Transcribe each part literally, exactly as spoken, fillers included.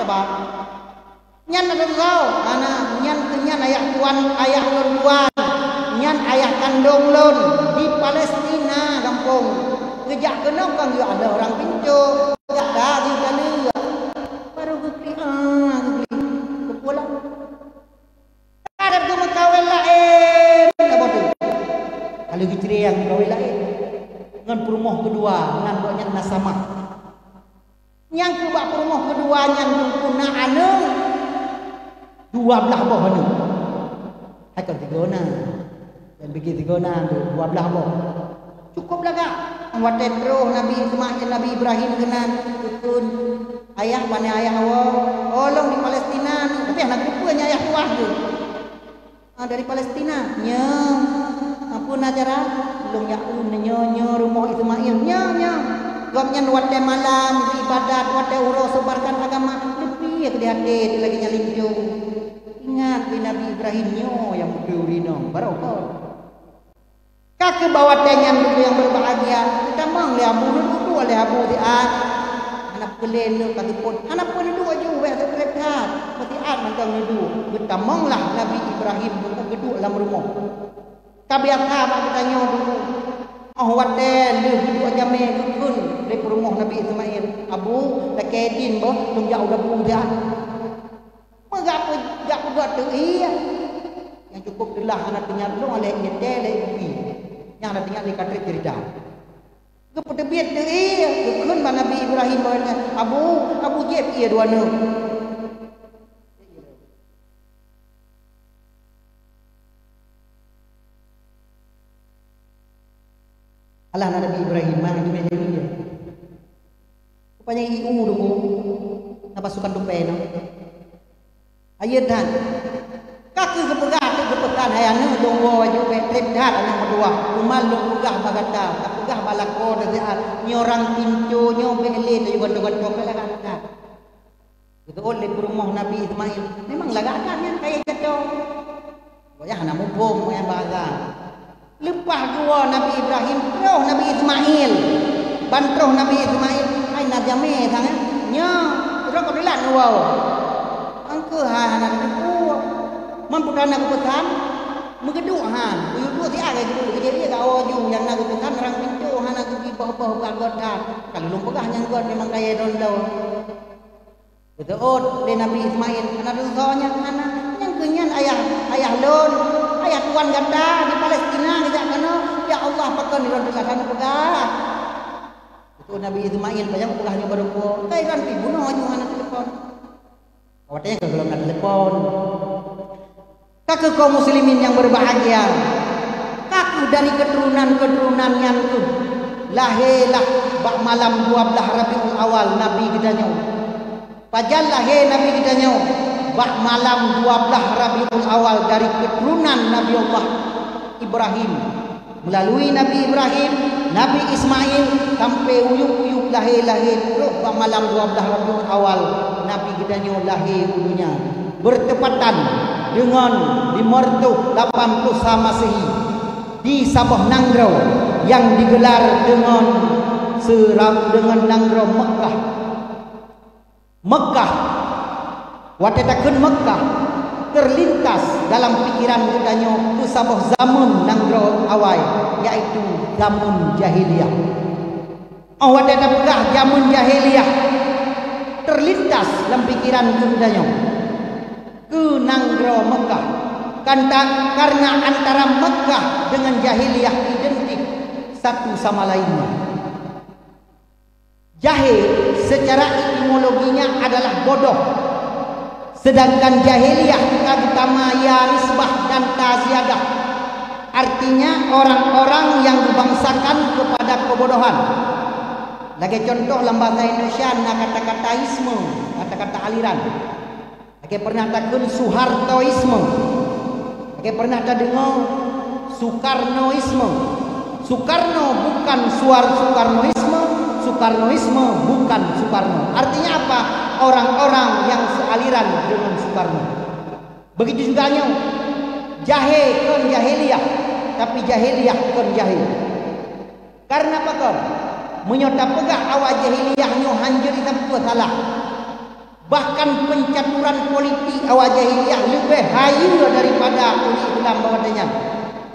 Saba. Nyan ata teusoe, hana, nyan, nyan ayah tuan, ayah lôn tuan, nyan ayah kandong lôn di Palestina gampông. Geujak keunoe kon geuh adalah ureueng pintoe, geujak daging taleue. Barô geuklik, ah, geuklik. Keupeue lam? Ka deuh geumeukawen laén, ka boh teuh. Ka lheueh geucre nyang meukawen laén. Ngon peurumoh keudua, nan gobnyan na Samah. Nyang keu bak peurumoh keudua nyan teungku na aneuk dua blaih boh aneuk. Hai kon tiga na. Dan bagi tiga na dua blaih boh. Cukup lagak. Watèe troh Nabi Ismail, Nabi Ibrahim keunan, kheun, "Ayah, pane ayah woe? Oh, lôn di Palestina ni." Tapi hana geuteupeue nyan ayah tuan tu. Ah, dari Palestina. Nyo. Apa na cara? Lôn jak eu nyoe, nyoe rumoh Ismail. Nyo, nyo. Gobnyan watèe malam ibadat, watèe uroe sebarkan agama, leupie keudéh até lagèe nyan linto. Ingat di Nabi Ibrahim nyoe nyang beutôi ureueng inong, barokot. Ka keuh bak watèe nyan, Teungku nyang berbahagia, geutamong lé Abu, neuduek lé Abu siat. Hana peureulèe neuk ka geupot, hana peue neuduek aju, bèk seutrép that. Meusiat mantong neuduek. Geutamonglah Nabi Ibrahim, Teungku, geuduek lam rumoh. Ka biasa bak geutanyoe, Teungku. Óh watèe lheueh geuduek jamèe, geukheun lé peurumoh Nabi Ismail, "Abu, lakèe idin boh, lôn jak u dapu siat." Meugah peuget teu ié. Nyang cukup teulah hana teuingat lôn lé ié teh lé ié. Nyang hana teuingat lé ka trép ceurita. Geupeuteubiet teu ié, geukheun bak Nabi Ibrahim, "Abu, abu jieb ié dua nyoe." Alah na Nabi Ibrahim, ma, jumèh jadi dia. Rupanya i u dulu, na pasukan tupèe nyoe. Ayeue that. Ka keuh geupeugah teuk geupeusan, "Hai aneuk, lôn woe aju bèk trép that aneuk meutuwah. Teuma lôn peugah bak gata, tapeugah bak lakoe teuh siat, nyoe ureueng pintoe nyoe bèk lé tayue gantoe-gantoe, bèk lagak that." Geuteuôt lé peurumoh Nabi Ismail, memang lagak that nyan kayèe jaroe. Goyah hana muphom nyang bahasa. Leupah geuwoe Nabi Ibrahim, troh Nabi Ismail. Ban troh Nabi Ismail, hai na jamèe sang, eh? Nyoe, troh ka teulat neuwoe. Angkeu hai hana geuteupeue. Man peue hana geupeusan? Meugeuduek han. Geuyue duek siat lagèe geudeuek, geujak ié geuwoe aju nyang na geupeusan, rang pintoe hana geubri boh-boh bak göt that. Ka lôn peugah nyang göt memang kayèe droeneuh. Geuteuôt lé Nabi Ismail, "Hana teusoe nyan, hana. Nyang keu nyan ayah, ayah lôn, ayah tuan gata di Palestina geujak keunoe. Ya Allah, pakon droeneuh teuka hana peugah?" Geuteuôt Nabi Ismail, "Pajan peugah nyoe barô po? Kai droeneuh pih bunoe nyoe hana teulepon." Watèe nyan ka gohlom na teulepon. Ka keuh kaum muslimin nyang berbahagia, ka keuh dari keuturonan-keuturonan nyan keuh lahé lah bak malam dua blaih Rabiul Awal Nabi geutanyoe. Pajan lahé Nabi geutanyoe? Bak malam dua blaih Rabiul Awal dari keuturonan Nabi Allah Ibrahim. Melalui Nabi Ibrahim, Nabi Ismail, sampai uyueb-uyueb lahé-lahé troh bak malam dua blaih Rabiul Awal, Nabi geutanyoe lahé u dunia. Bertepatan deungon lima reutôh lapan ploh sa Masehi, di saboh nanggroe nyang digelar deungon seura-, deungon nanggroe Meukah. Meukah. Watèe takheun Meukah, terlintas dalam pikiran geutanyoe keu saboh zameun nanggroe awai, yaitu zameun jahiliyah. Óh watèe tapeugah zameun jahiliyah, terlintas lam pikiran geutanyoe keu nanggroe Meukah. Kanta-, karena antara Meukah dengan jahiliyah identik satu sama lainnya. Jahé secara etimologinya adalah bodoh, sedangkan jahiliyah ka geutama ya nisbah dan ta ziyadah, artinya orang-orang yang dibangsakan kepada kebodohan. Lagèe contoh lam bahasa Indonesia na kata-kata isme, kata-kata aliran. Lagèe pernah takheun Soehartoisme. Lagèe pernah tadeungoe Sukarnoisme. Sukarno bukan suar Sukarnoisme, Sukarnoisme bukan Sukarno. Artinya apa? Orang-orang yang sealiran dengan Sukarno. Begitu juga nyoe. Jahé kon jahiliyah, tapi jahiliyah kon jahé. Karena pakon? Meunyoe tapeugah awak jahiliyah nyoe hanjeuet, sapeue salah? Bahkan pencaturan politik awak jahiliyah leubeh hayeue daripada ureuëng Islam bak watée nyan.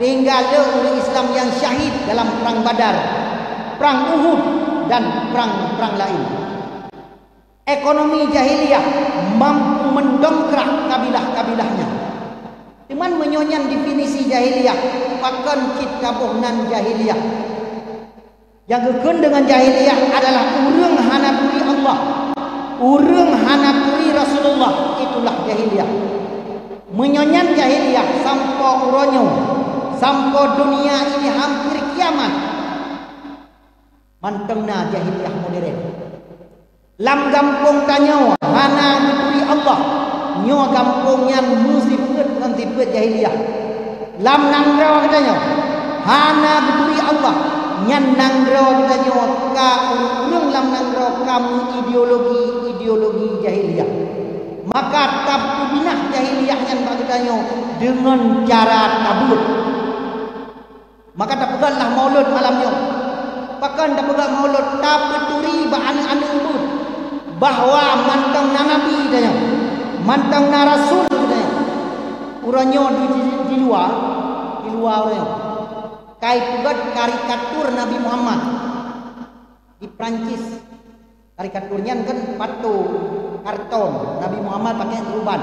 Sehingga le ureuëng Islam nyang syahid dalam Perang Badar, Perang Uhud, dan perang-perang laén. Ekonomi jahiliyah mampu mendongkrak kabilah-kabilahnya. Teuma meunyoe nyan definisi jahiliyah, pakon cit ka boh nan jahiliyah. Nyang geukheun deungon jahiliyah adalah ureuëng hana turi Allah. Ureuëng hana turi Rasulullah, itulah jahiliyah. Meunyoe nyan jahiliyah, sampoe uroe nyoe, sampoe dunia ini hampir kiamat, mantong na jahiliyah modern. Lam gampông tanyoe hana geuturi Allah, nyoe gampông nyan meusifeuet ngon sifeuet jahiliyah. Lam nanggroe geutanyoe hana geuturi Allah, nyan nanggroe geutanyoe ka ureuëng lam nanggroe ka meuideologi-ideologi jahiliyah. Maka tapeubinah jahiliyah nyan bak geutanyoe deungon cara tabeuet. Maka tapeugötlah maulud malam nyoe. Pakon tapeugöt maulud? Tapeuturi bak aneuëk-aneuëk beuet bahwa mantong na nabi tanyoe, mantong na rasul tanyoe. Uroe nyoe di, di, di luwa, di luwa uroe nyoe, kai peugöt karikatur Nabi Muhammad di Prancis. Karikatur nyan kan patung, karton Nabi Muhammad pakai turban.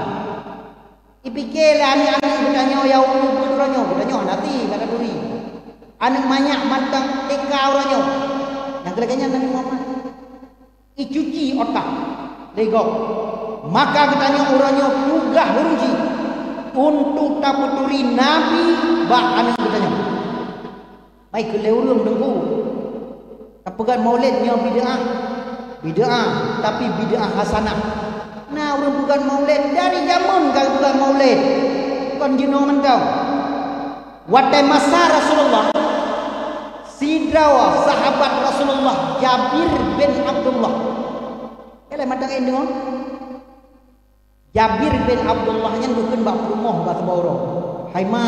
Ipike lé aneuëk-aneuëk geutanyoe nyang umu beuet uroe nyoe, geutanyoe hana turi, hana turi. Aneuëk manyak mantong T K uroe nyoe. Nyang keuleubeh nyan Nabi Muhammad. Icuci otak lé gob. Maka geutanyoe uroe nyoe tugaih ureuëng jih untuk tapeuturi nabi bak aneuëk geutanyoe. Baik keu lé ureuëng teungku, tapeugöt maulid nyoe bid'ah. Bid'ah, tapi bid'ah hasanah. Na ureuëng peugöt maulid dari jameun ka peugöt maulid. Kon jinoe mantong. Watée masa Rasulullah, sidroe sahabat Rasulullah Jabir bin Abdullah. Kalian mantong inong? Jabir bin Abdullah nyan geukheun bak peurumoh bak saboh uroe, "Hai ma,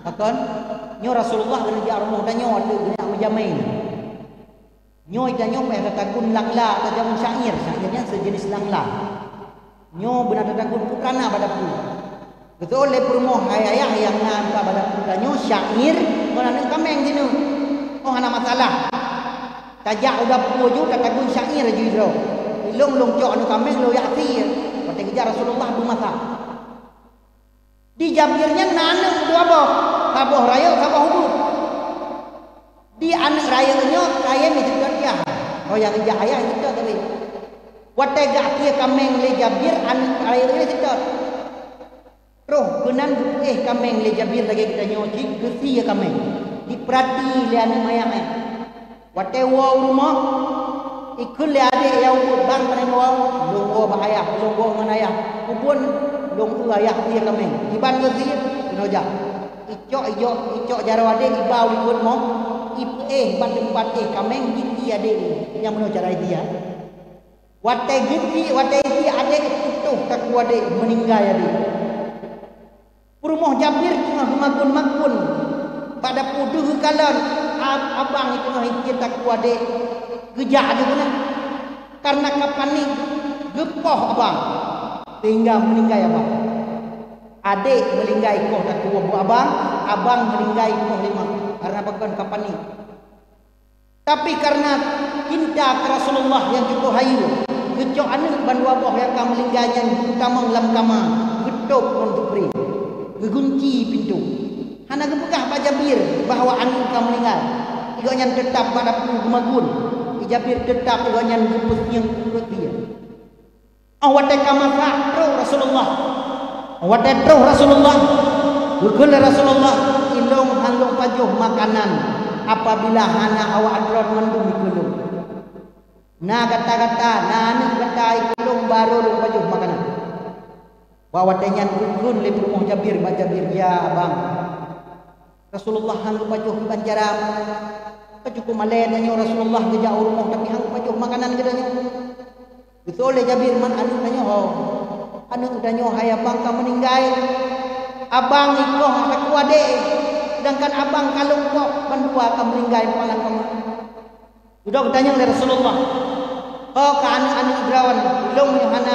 pakon, nyoe Rasulullah geuneuk jak rumoh tanyoe ateueh geuneuk meujamé. Nyoe tanyoe payah tatagun langla atawa jameun syair, syair nyan seujenis langla. Nyoe beuna tatagun peue krana bak dapu." Geuseuôt lé peurumoh, "Hai ayah, nyang na bak dapu tanyoe syair ngon aneuëk kaméng sineuk. Oh, hana masalah." Tajak u dapu ju, tatagun syair ju droe. Ilong lôn cok aneuëk kaméng lôn jak sie. Watée geujak Rasulullah beumasak. Di Jabir nyan na aneuëk dua boh, saboh rayeuk, saboh ubit. Di aneuëk rayeuk nyoe kayém iseutôt yah. Oh, nyang geujak ayah iseutôt tapi. Watée jak sie kaméng lé Jabir, aneuëk rayeuk nyoe iseutôt. Troh keunan geupeuéh kaméng lé Jabir lagée geutanyoe cit geusie kaméng. Dipeurati lé aneuëk manyak nyan. Watée woe u rumoh, ikheun lé adék nyang ubit, "Bang, pane neuwoe?" "Lôn woe bak ayah, lôn woe ngon ayah." "Ubon, lôn eu ayah sie kaméng." Kiban geusie, keunoe jak. Icok, ijok, icok jaroe adék iba u likot rumoh, ipeuéh bak teumpat éh kaméng, jisie adék. Nyang meunoe cara isie. Watée geusie, watée isie adék, putôh takue adék, meuninggai adék. Peurumoh Jabir teungoh geumakun-makun bak dapu deuh geukalon, ab-, abang teungoh isie takue adék, geujak ju keunan. Kareuna ka panik, geupoh abang, sehingga meuninggai abang. Adék meuninggai poh takue bu abang, abang meuninggai poh lé ma, kareuna pakon ka panik. Tapi kareuna cinta keu Rasulullah nyang cukup hayeue, geucok aneuëk bandua boh nyang ka meuninggai nyan geutamong lam kama, geutôb ngon supré, geugunci pintoe. Hana geupeugah bak Jabir bahwa aneuëk ka meuninggai. Gobnyan teutab bak dapu geumakun. Jabir teutab, gobnyan geupeusieng peuet dia. Óh watée ka masak, troh Rasulullah. Óh watée troh Rasulullah, geukheun lé Rasulullah, "Ilong hán lôn pajoh makanan apabila hana awak droe mandum ikeu lôn. Na gata-gata, na aneuëk gata ikeu lôn, barô lôn pajoh makanan." Bak watée nyan geukheun lé peurumoh Jabir bak Jabir, "Ya abang, Rasulullah hán geupajoh kiban cara. Ka cukup malée tanyoe Rasulullah geujak u rumoh, tapi hán geupajoh makanan geutanyoe." Geuseuôt lé Jabir, "Man aneuëk tanyoe ho?" "Aneuëk tanyoe hai abang ka meuninggai. Abang ikoh takue adék, sedangkan abang ka lôn poh bandua ka meuninggai palang kama." Dudoe geutanyong lé Rasulullah, "Ho ka aneuëk-aneuëk droe?" "Lôn nyoe hana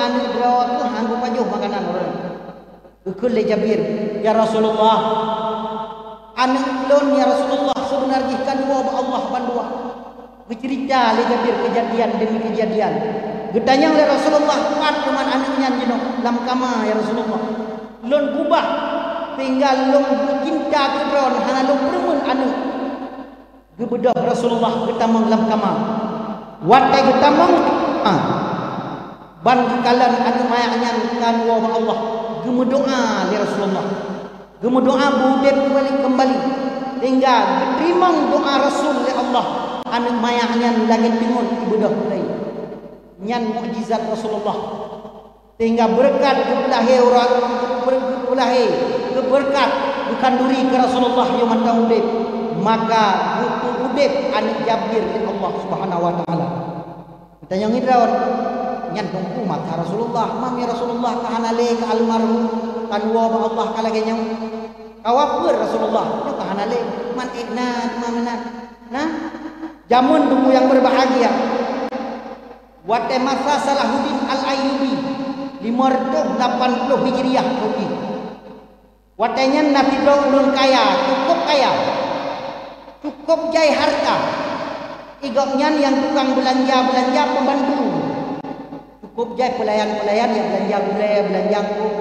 Geukheun lé Jabir, "Ya Rasulullah, aneuëk lôn, ya Rasulullah, seubeuna jih ka neuwoe bak Allah bandua." Geuceurita lé Jabir keujadian demi keujadian. Geutanyong lé Rasulullah, "Pat teuma aneuëk nyan jinoe?" "Lam kama, ya Rasulullah. Lôn keubah sehingga lôn cinta keu droe, hana lôn peureumeun aneuëk." Geubeudôh Rasulullah geutamong lam kama. Watée geutamong, ah, ban geukalon aneuëk manyak nyan ka neuwoe bak Allah, geumeudoá lé Rasulullah. Geumeudoá beu udeb keumbali, keumbali, sehingga geuteurimong doá Rasul lé Allah, aneuëk manyak nyan lagée teungeut ibeudôh ulée. Nyan mukjizat Rasulullah. Sehingga beureukat geupeulahé uroe, geupeulahé, geubeureukat geukhanduri keu Rasulullah yoh mantong udeb, maka geupeu udeb aneuëk Jabir lé Allah Subhanahu wa Taala. Geutanyong droe, "Nyan teungku masa Rasulullah, mam ya Rasulullah ka hana lé keu almarhum, ka neuwoe bak Allah ka lagée nyoe? Ka wafeuet Rasulullah, nyoe ka hana lé, man ék na, teuma meunan." Nah, jameun teungku nyang beubahgia. Watée masa Salahuddin Al-Ayyubi, lima reutôh lapan ploh Hijriah, Saudi. Watée nyan na sidroe ureuëng kaya, cukup kaya, cukup jai hareuta. Gobnyan nyang tukang beulanja-beulanja pembantu. Cukup jai peulayan-peulayan nyang beulanja gulée, beulanja kôk.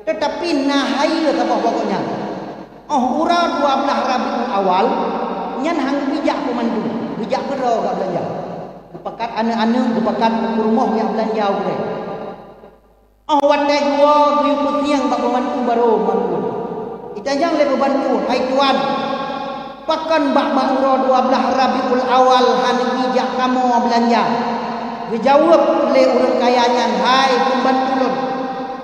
Teutapi na hayeue saboh bak gobnyan. Óh uroe dua blaih Rabiul Awal, nyan han geujak pembantu, geujak keudroe gak beulanja. Geupakat aneuëk-aneuëk, geupakat peurumoh nyang beulanja u keudée. Óh watée geuwoe geuyue peusiang bak pembantu barô meurumpok. Itanyong lé pembantu, "Hai tuan, pakon bak, bak uroe dua blaih Rabiul Awal hana geujak kamoe beulanja?" Geujaweueb lé ureuëng kaya nyan, "Hai pembantu lôn,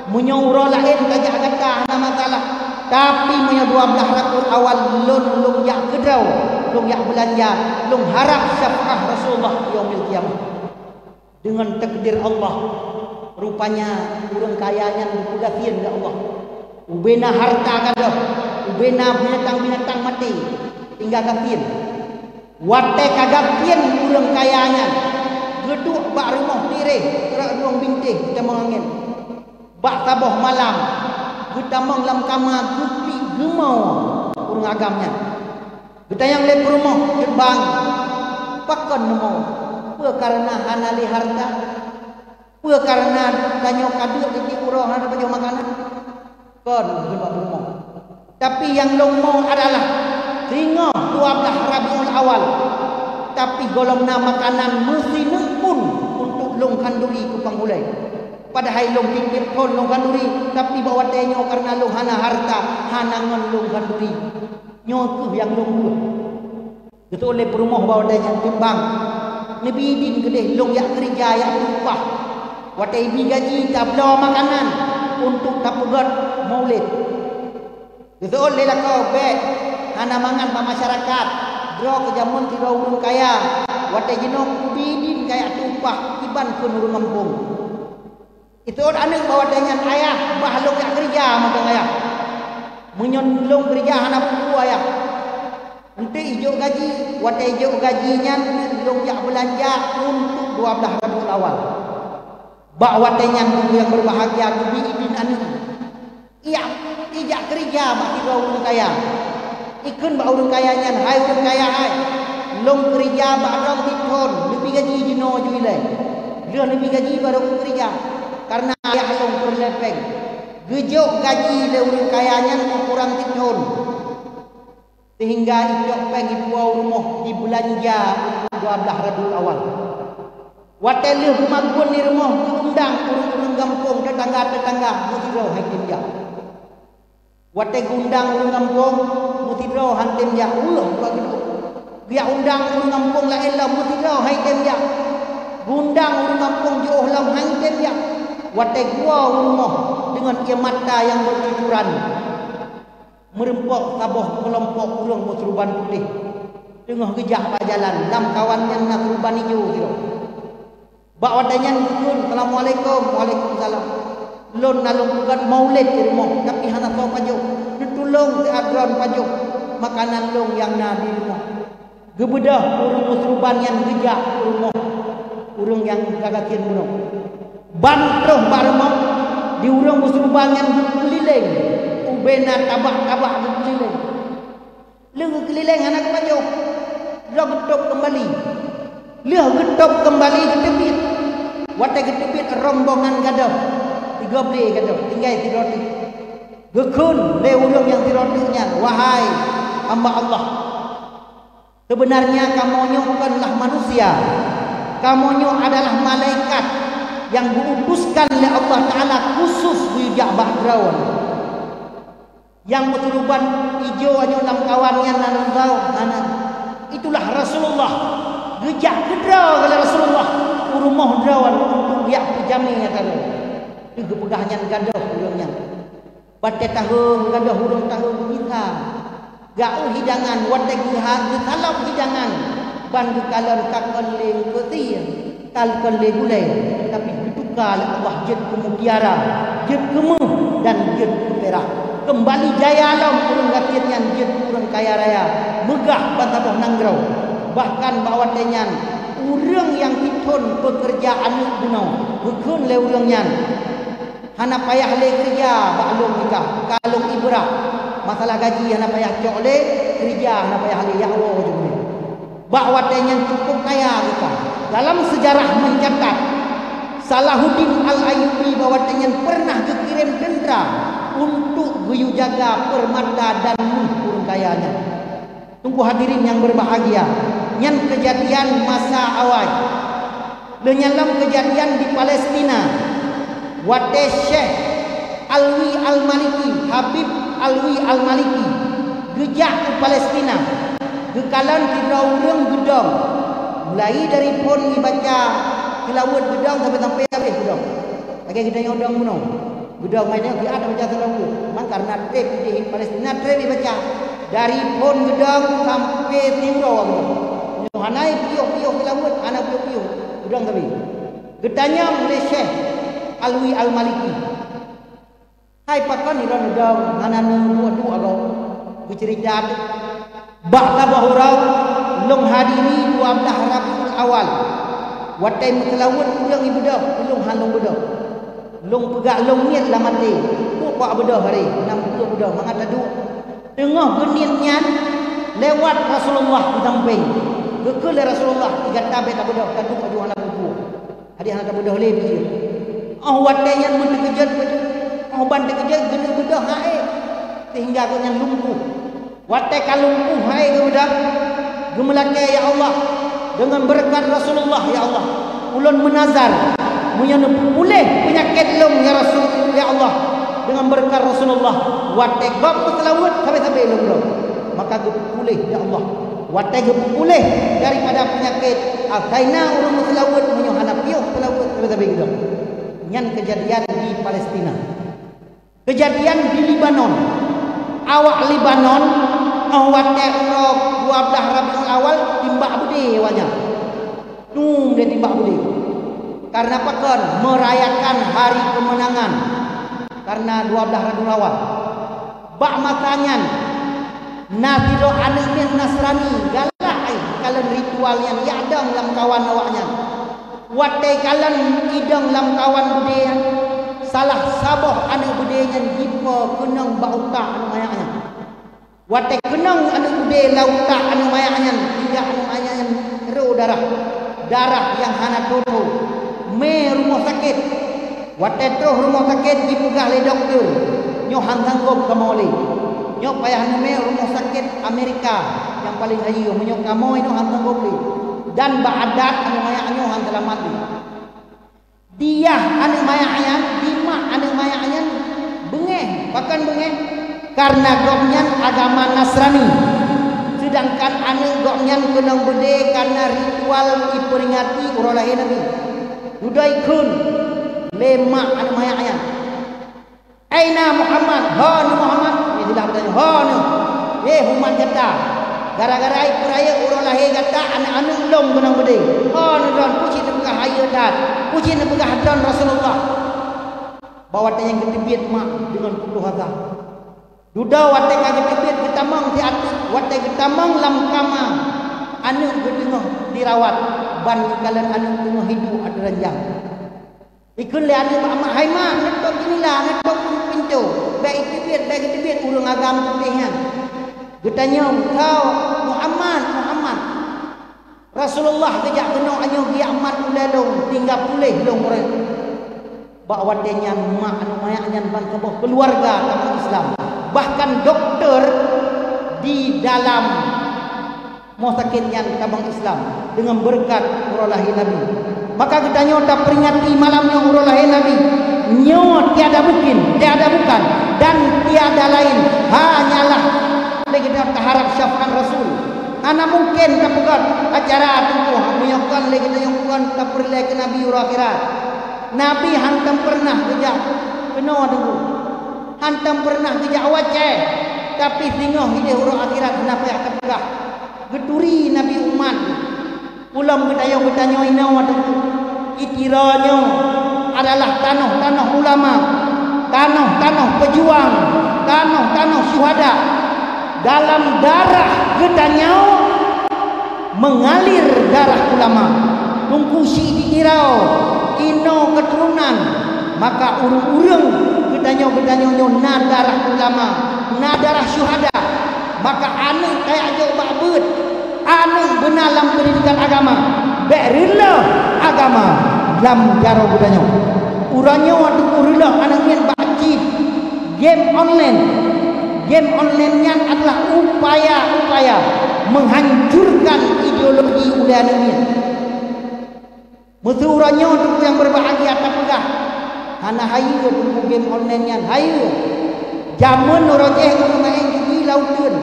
meunyoe uroe laén tajak gata hana masalah, tapi meunyoe dua blaih Rabiul Awal lôn, lôn jak keudroe, lôn jak beulanja, lôn harab syafaat Rasulullah yaumil qiyamah." Deungon takdir Allah, rupanya ureuëng kaya nyan geupeugasien lé Allah. Ubena hareuta gadôh, ubena binatang-binatang maté, tinggai gasien. Watée ka gasien ureuëng kaya nyan, geuduek bak rumoh tiréh, rot rueng bintéh, geutamong angén. Bak saboh malam, geutamong lam kama, geupli geumoe ureuëng agam nyan. Geutanyong lé peurumoh, "Bang, pakon neumoe? Peue kareuna hana lé hareuta? Peue kareuna tanyoe ka duek tieb-tieb uroe hana pajoh makanan?" "Kon," geujaweueb peurumoh, "tapi nyang lôn moe adalah singoh dua blaih Rabiul Awal, tapi gohlom na makanan meusineuk pun untuk lôn khanduri keu pangulée. Padahai lôn tieb-tieb thon lôn khanduri, tapi bak watée nyoe kareuna lôn hana hareuta, hana ngon lôn khanduri. Nyoe kheueh nyang lôn buet." Geuseuôt lé peurumoh bak watée nyan, "Bang, neubi idin keudeh lôn jak keureuja, jak upah. Watée ibi gaji tabloe makanan untuk tapeugét maulid." Geuseuôt lé lakoe, "Bék, hana mangat bak masyarakat. Droe keu jameun sidroe ureuëng kaya. Watée jinoe kubi idin kajak upah kiban kheun ureuëng gampông." Iseuôt aneuëk bak watée nyan, "Ayah, bah lôn jak keureuja mantong ayah. Meunyoe lôn keureuja hana peue-peue ayah. Eunteuk ijok gaji, watée ijok gaji nyan lôn jak beulanja untuk dua blaih Rabiul Awal." Bak watée nyan, ureuëng nyang beubahgia geubi idin aneuëk. Ijak, ijak keureuja bak sidroe ureuëng kaya. Ikheun bak ureuëng kaya nyan, "Hai ureuëng kaya hai, lôn keureuja bak droe siphon, neubi gaji jinoe ju ilée. Lheueh neubi gaji barô kukeureuja, kareuna ayah lôn peureulée péng." Geujok gaji lé ureuëng kaya nyan ukoran siphon, seuhingga icok péng ipuwoe u rumoh jibeulanja untuk dua blaih Rabiul Awal. Watée lheueh geumagun di rumoh, geuundang ureuëng-ureuëng gampông, teutangga-teutangga, meusidroe han tem jak. Watée geuundang ureuëng gampông, meusidroe han tem jak, weueh dua geuduek. Geujak undang ureuëng gampông laén lom, meusidroe han tem jak. Geuundang ureuëng gampông jiôh lom, han tem jak. Watée geuwoe u rumoh deungon ié mata nyang beucucuran, meurumpok saboh keulompok ureuëng meusuruban putéh teungoh geujak bak jalan, lam kawan nyan na suruban ijo sidroe. Bak watée nyan geukheun, "Assalamualaikum." "Waalaikumsalam. Lôn na lôn peugét maulid di rumoh, tapi hana soe pajoh. Neutulông siat droe pajoh makanan lôn nyang na di rumoh." Geubeudôh ureuëng meusuruban nyan geujak u rumoh ureuëng nyang ka gasien bunoe. Ban troh bak rumoh, di ureuëng meusuruban nyan geukeulileng, ubena tabak-tabak geukeulileng. Lheueh geukeulileng hana geupajoh, lheueh geutôb keumbali. Lheueh geutôb keumbali geuteubiet. Watée geuteubiet rombongan gadôh, tiga beulée gadôh, tinggai sidroe teuk. Geukheun lé ureuëng nyang sidroe teuk nyan, "Wahai hamba Allah, seubeunarnya kamoe nyoe bukanlah manusia. Kamoe nyoe adalah malaikat nyang geuutuskan lé Allah Taala khusus geujak bak droe." Nyang meusuruban ijo ajoe lamkawan nyan na lôn tau hana. Itulah Rasulullah. Geujak keudroe lé Rasulullah u rumoh droe untuk geujak peujamé ata droe. Teuh geupeugah nyan gadôh ureuëng nyan. Batée taheueng gadôh ureuëng taheueng geumisan. Geu-eu hidangan watée geuha-, geusalab hidangan ban geukalon ka kon lé eungkôt sie. Tal kon lé gulée, tapi geutuka lé Allah jeuet keu mutiara, jeuet keu méuh dan jeuet keu pirak. Keumbali jaya lom ureuëng gasien nyan jeuet keu ureuëng kaya raya, meugah bansaboh nanggroe. Bahkan bak watée nyan ureuëng nyang sithon peukeureuja aneuëk bunoe geukheun lé ureuëng nyan, "Hana payah lé keureuja bak lôn nikah, ka lôn ibrah. Masalah gaji hana payah cok lé, keureuja hana payah lé, jak woe ju." Bak watée nyan cukup kaya geuka. Dalam seujarah meucatat, Salahuddin Al-Ayyubi bak watée nyan peureunah geukirém teuntra untuk geuyue jaga peurmata dan méuh ureuëng kaya nyan. Teungku hadirin nyang berbahagia, nyan keujadian masa awai. Lheueh nyan lom keujadian di Palestina, watée Syekh Alwi Al-Maliki, Habib Alwi Al-Maliki, geujak u Palestina, geukalon sidroe ureuëng geudong, mulai dari phon ibaca tilaweuet geudong sampai-sampai habéh geudong. Lagée geutanyoe dong bunoe. Geudong mai nyoe siat baca tilaweuet. Memang karena treb di Palestina treb ibaca. Dari phon geudong sampai siuroe geudong. Nyoe hana piôh-piôh tilaweuet, hana piôh-piôh. Geudong sabe. Geutanyong lé Syekh Alwi Al-Maliki, "Hai pakon droeneuh dong hana neuduek-duek gob?" Geuceurita teuk, "Bak saboh uroe lôn hadiri dua blaih Rabiul Awal. Watée meuseulaweuet ureuëng ibeudôh, ulôn han lôn beudôh. Lôn peugah lôn niet lam até, 'Peue kujak beudôh aré, nam peue beudôh mangat taduek.' Teungoh geuniet nyan, lewat Rasulullah di sampéng. Geukheun lé Rasulullah, 'Gata bék tabeudôh, taduek aju hana peue-peue.' Jadi hana tabeudôh lé biji. Óh watée nyan meuteukeujot, óh ban teukeujot geuneuk beudôh han ék, sehingga gobnyan lumpuh. Watée ka lumpuh han ék geubeudôh, geumeulakée, 'Ya Allah, deungon beureukat Rasulullah, ya Allah, ulôn meunazar, meunyoe neupeupuléh peunyakét lôn, ya Rasul, ya Allah, deungon beureukat Rasulullah, watée gob meuseulaweuet sabe-sabe lôn bloe, maka geupeupuléh, ya Allah.' Watée geupeupuléh daripada peunyakét, asai na ureuëng meuseulaweuet meunyoe hana piôh seulaweuet sabe-sabe geudong. Nyan keujadian di Palestina. Keujadian di Lebanon. Awak Lebanon, óh watée uroe dua blaih Rabiul Awal, timbak beudé awaknyan. Num lé timbak beudé. Karena pakon? Meurayakan hari kemenangan. Karena dua blaih Rabiul Awal. Bak masa nyan, na sidroe aneuëk miet Nasrani galak ai kalon ritual nyan jak dong lamkawan awaknyan. Watée kalon idong lamkawan beudé nyan, salah saboh aneuëk beudé nyan jipo keunong bak utak aneuëk manyak nyan. Watée keunong aneuëk beudé lam utak aneuëk manyak nyan, hingga aneuëk manyak nyan ro darah, darah nyang hana tho-tho, mé rumoh sakét. Watée troh rumoh sakét jipeugah lé dokto, "Nyoe han sanggob kamoe lé. Nyoe payah neumé rumoh sakét Amerika nyang paleng hayeu, meunyoe kamoe nyoe han sanggob lé." Dan bak adat aneuëk manyak nyoe han seulamat lé. Di yah aneuëk manyak nyan, di mak aneuëk manyak nyan beungéh. Pakon beungéh? Karena gobnyan agama Nasrani, seudangkan aneuëk gobnyan keunong beudé karena ritual jipeuringati uroe lahé Nabi. Dudoe kheun lé mak aneuëk manyak nyan, "Aina Muhammad? Ho neuh Muhammad?" Istilah geutanyoe, "Ho neuh? Eh, umat gata, gara-gara jipeurayeuk uroe lahé gata aneuëk-aneuëk lôn keunong beudé. Ho neuh droen, peue cit neupeugah hayeu that? Peue cit neupeugah droen Rasulullah?" Bak watée nyan geuteubiet mak deungon putôh asa. Dudoe watée ka geuteubiet geutamong siat teuk, watée geutamong lam kama, aneuëk geuteungoh dirawat, ban geukalon aneuëk teungoh hidup ateueh ranjang. Ikheun lé aneuk bak mak, "Hai mak, neutôp jeunila, neutôp pintoe. Bèk iteubiet, bèk iteubiet ureueng agam putéh nyan." Geutanyong, "Soe?" "Muhammad, Muhammad." "Rasulullah geujak keunoe, nyoe geujak mat ulèe lôn, tinggai puléh lôn uroe." Bak watèe nyan mak aneuk manyak nyan ban saboh keuluwarga tamong Islam. Bahkan dokto di dalam moh sakét nyan tamong Islam deungon beureukat uroe lahé Nabi. Maka geutanyoe taperingati malam nyoe uroe lahé Nabi. Nyoe tiada mungkin, tiada bukan, dan tiada laén, hanyalah lé geutanyoe taharap syafaat Rasul. Hana mungken tapeugöt acara teungku meunyoe kon lé geutanyoe kon tapeureulèe keu Nabi uroe akhirat. Nabi hantom peureunah geujak keunoe teungku. Hantom peureunah geujak u Aceh, tapi singoh idéh uroe akhirat hana payah tapeugah. Geuturi Nabi umat. Ulôn geutanyong-geutanyong inoe teungku. I Tiro nyoe adalah tanoh-tanoh ulama, tanoh-tanoh peujuang, tanoh-tanoh syuhada. Dalam darah geutanyoe mengalir darah ulama. Teungku Chik di Tiro, inoe keuturonan, maka ureueng-ureueng geutanyoe-geutanyoe nyoe na darah ulama, na darah syuhada. Maka aneuk tajak jok bak beuet, aneuk beuna lam pendidikan agama, bèk reuloh agama lam jaroe geutanyoe. Uroe nyoe teungku reuloh aneuk nyan bak cit game online. Game online nyan adalah upaya-upaya menghancurkan ideologi ulèe aneuk nyan. Meuseu uroe nyoe teungku nyang beubahgia tapeugah, hana hayeue teungku game online nyan, hayeue. Jameun uroe jéh ureueng maén judi lam uteuen,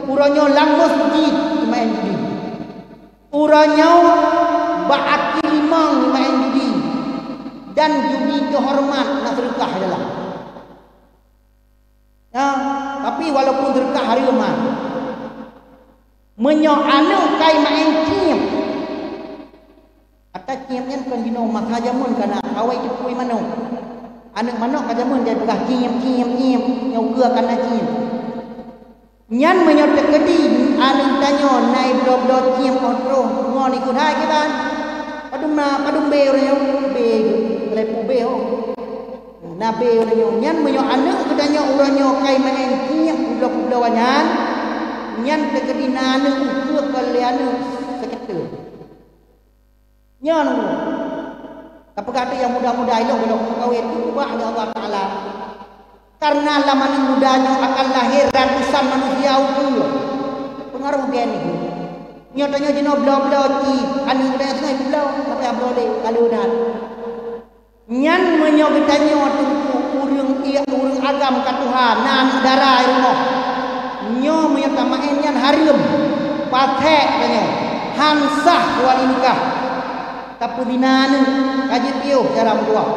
uroe nyoe lam meuseujid jimaén judi. Uroe nyoe bak aki limong jimaén judi, dan judi teuhoreumat na seudeukah dalam. Nah, tapi walaupun seudeukah hareuem, meunyoe aneuk kai maén cieb, ata cieb nyan kon jinoe masa jameun kana awai teupui manok. Aneuk manok ka jameun jai peugah cieb, cieb, cieb, nyoe ukeue kana cieb. Nyan meunyoe teukeudi aneuk tanyoe na i bloe-bloe cieb 'oh troh ngon ikot hai kiban. Padum na, padum bé ureueng nyoe, bé geuh, leupie bé 'oh. Na bé ureueng nyoe. Nyan meunyoe aneuk geutanyoe uroe nyoe kai maén cieb peubloe-peubloe nyan, nyan teukeudi na aneuk ukeue kon lé aneuk seukeute. Nyan tapeugah teuh nyang muda-muda ilong gohlom meukawen, teukeubah lé Allah Taala. Karena lam aneuk muda nyoe akan lahé ratusan manusia ukeue. Peungaroh gen nyoe. Nyoe tanyoe jinoe bloe-bloe cit, aneuk muda nyoe seungai bloe, tapi bloe lé, ka lheueh that. Nyan meunyoe geutanyoe teungku ureueng ié ureueng agam ka tuha na aneuk dara i rumoh. Nyoe meunyoe tamaén nyan hareuem, pasék tanyoe, han sah wali nikah. Tapeuzina aneuk, ka jeuet piôh cara meutuah.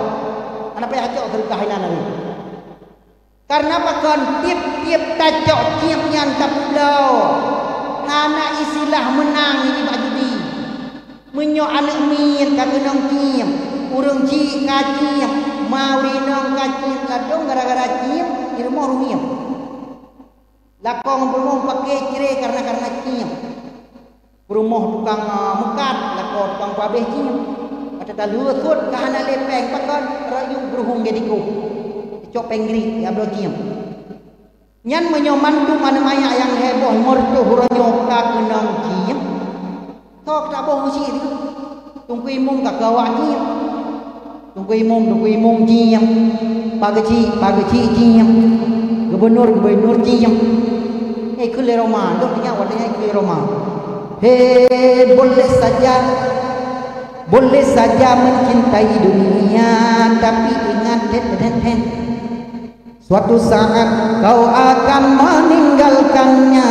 Hana payah cok seudeukah inan aneuk. Karena pakon tiep-tiep tacok cieb nyan tapeubloe, hana istilah meunang nibak judi. Meunyoe aneuk miet ka keunong cieb, ureueng chik ka cieb, ma ureueng inong ka cieb, ladôm gara-gara cieb di rumoh rumieng. Lakoe ngon peurumoh pake ciré karena-karena cieb. Peurumoh tukang, ah, meukat, lakoe tukang peuhabéh cieb. Watèe talheueh sot ka hana lé péng pakon, rayeuk beuruhueng gét dikoh. Cok péng grik, ya bloe cieb. Nyan meunyoe mandum aneuk manyak nyang heboh meureutoh uroe nyoe ka keunong cieb, soe ka taboh meusiet nyoe? Teungku Imum ka keu awak cieb. Teungku Imum, Teungku Imum cieb. Pak Geuchik, Pak Geuchik cieb. Gubernur, Gubernur cieb. Nyan ikheun lé Roma, lôn ingat watèe nyan ikheun lé Roma. He, boleh saja, boleh saja mencintai dunia, tapi ingat, Hen, Hen, Hen. Suatu saat kau akan meninggalkannya,